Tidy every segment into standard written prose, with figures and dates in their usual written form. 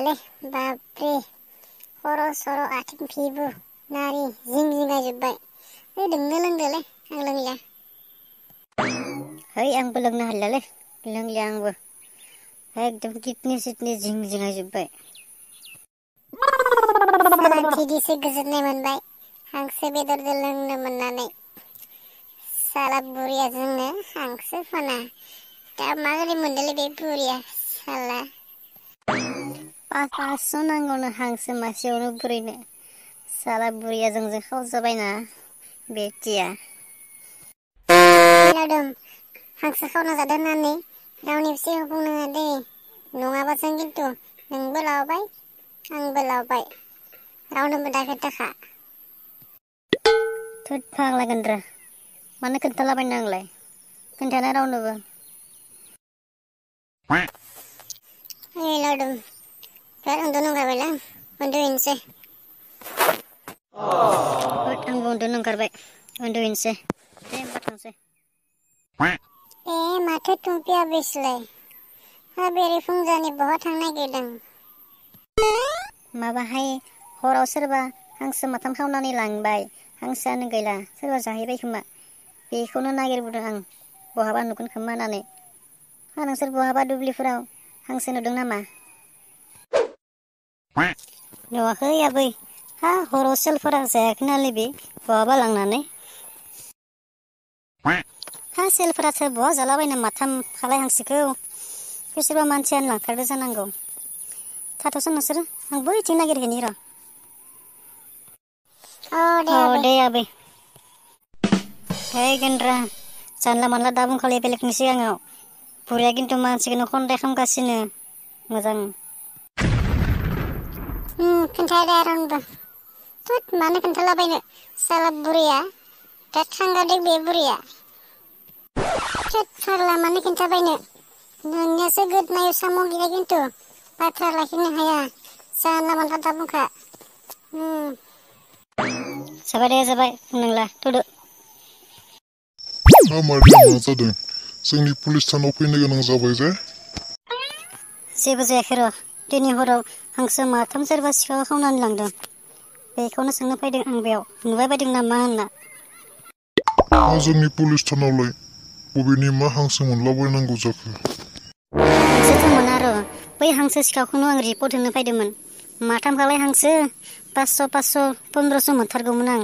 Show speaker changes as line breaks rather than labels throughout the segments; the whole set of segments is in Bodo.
गैलालै बाबरे खर' सर' आथिं बिबु नारि जिं जिंगायजोब्बाय। लोंनो लोंदोलै आं लोंलिया।
है आंबो लोंनो हालियालै लोंलिया आंबो एकदम किडनि सिडनि जिं जिंगायजोब्बाय।
साला बिदिसो गोजोननाय मोनबाय हांसो बेदरजों लोंनो मोननानै। साला बुरिया जोंनो हांसो फाना दा माबोरै मोनदोंलै बे बुरिया साला।
500 नांगौनो हांसो मासेयावनो बुरैनो। साला बुरिया जोंजों खावजाबायना बेटिया।
लावदुम हांसो खावना जादों होननानै रावनिबो सिगाङाव बुंनो नाङा दै। नङाबा जों खिन्थु नोंबो लावबाय आंबो लावबाय रावनोबो दा खोन्थाखा।
थोद फाग्ला गेन्द्रा मानो खोन्थालाबायनो आंलाय खोन्थाया रावनोबो।
ओइ लावदुम बिराद उन्दुनो ओंखारबायलै उन्दुहैनोसै।
आंबो उन्दुनो ओंखारबाय उन्दुहैनोसै दे होमबा थांसै।
माथो टुम्पिया बेसलाय हा बेरे फुंजानि बहा थांनो नागिरदों?
माबाहाय हराव सोरबा हांसो माथाम खावनानै लांबाय हांसोआनो गैला सोरबा जाहैबाय खोमा बेखौनो नागिरबोदों आं बहाबा नुगोन खोमा होननानै। हा नोंसोर बहाबा दुब्लिफोराव हांसो नुदों नामा? नुवाखै आबै हा हराव सेलफोरा जायाखै नालाय बे बहाबा लांनानै। हा सेलफोरासो बहा जालाबायनो माथाम खालाय हांसोखौ बिसोरबा मानसियानो लांखारदो जानांगौ। थाथ'सो नोंसोरो आं बैथिं नागिरहैनि र'। औ दे आबै। है गेन्द्रा जानला मानला दा बुंखालि बेलेगनि सिगाङाव बुरैया खिन्थु मानसिखौनो खन्दाय खालामगासिनो मोजां।
खोन्थाया दे रावनोबो थोद मानो खोन्थालाबायनो साला बुरिया बिराद थांगारदों बे बुरिया। थोद फाग्ला मानो खोन्थाबायनो नोंनियासो गोदनायाव साम' गैया खिन्थु बाथ्रा लाखिनो हाया जानला मानला दा बुंखा।
जाबाय दे जाबाय बुंनांला थुदो।
हा मादैया मा जादों जोंनि पुलिस थानाव फैनो गोनां जाबाय जे?
जेबो जायाखै र' दिनै हराव हांसो माथाम सोरबा सिखाव खावनानै लांदों बेखौनो सोंनो फैदों आं बेयाव नुबाय बायदों नामा होनना।
हा जोंनि पुलिस थानावलाय बबेनि मा हांसो मोनलाबायनांगौ जाखो?
हांसोथ' मोना र' बै हांसो सिखावखौनो आं रिपर्ट होनो फैदोंमोन। माथाम खालाय हांसो 500 1500 मोनथारगौमोन आं।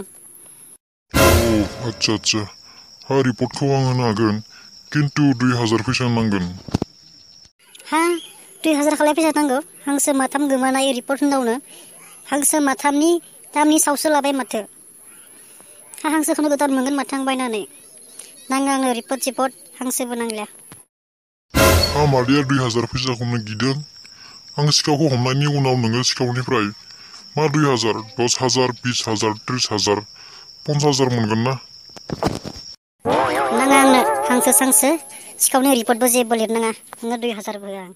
आच्छा हा रिपर्टखौ आं होनो हागोन खिन्थु 2000 फैसा नांगोन।
हा 2000 खालाय फैसा नांगौ हांसो माथाम गोमानाय रिपर्ट होनायावनो? हांसो माथामनि दामनि सायावसो लाबाय माथो। हा हांसोखौनो गोदान मोनगोन माथो आं बायनानै। नाङा आंनो रिपर्ट हांसोबो नांलिया।
हा मादैया 2000 फैसाखौनो गिदों? आं सिखावखौ हमनायनि उनाव नोङो सिखावनिफ्राय मा 2000 10,000 20,000 30,000 50,000 मोनगोन ना?
नाङा आंनो हांसो सांसो सिखावनि रिपर्टबो जेबो लिरनाङा नोङो 2000बो हो आं।